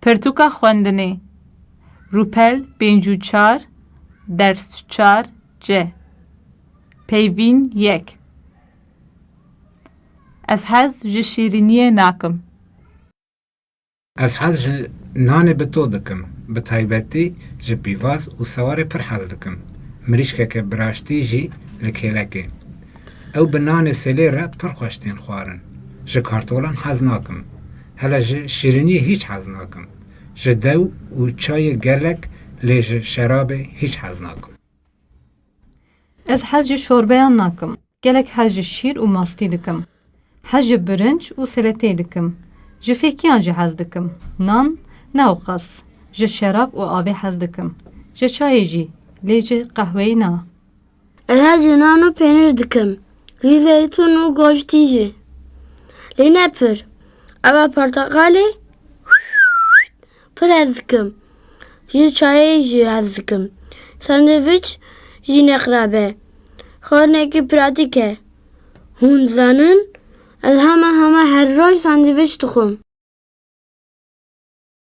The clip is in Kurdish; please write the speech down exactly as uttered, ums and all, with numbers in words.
Pirtûka xwendinê. Rûpel pêncî û çar, ders çar C. Peyvîn yek. Ez hez ji şîrîniyê nakim. Ez hez ji nanê bi to dikim. Bi taybetî ji pîvaz û sewarê pir hez dikim. Mirîşkeke bi raştî jî li kêlekê. Ew bi nanê sêlê re pir xweş tên xwarin. Ji kartolan hez nakim. Hele ji şîrîniyê hîç hez nakim. Ji dew û çayê gelek, lê ji şerabê hîç hez nakim. Ez hez ji şorbeyan nakim. Gelek hez ji şîr û mastî dikim. Hez ji birinc û seletê dikim. Ji fêkiyan jî hez dikim. Nan, ne ewqas. Ji şerab û avê hez dikim. Ji çayê jî. Lê ji qehweyî na. Ez hez ji nan û pênir dikim. Ji zeytûn û goştî jî. Lê ne pir. Ava porteqalê pir hez dikim. Ji çayê jî hez dikim. Sandviç jî ne xirab e. Xwarinekî pratîk e. Hûn dizanin, ez hema hema her roj sandviç dixwim.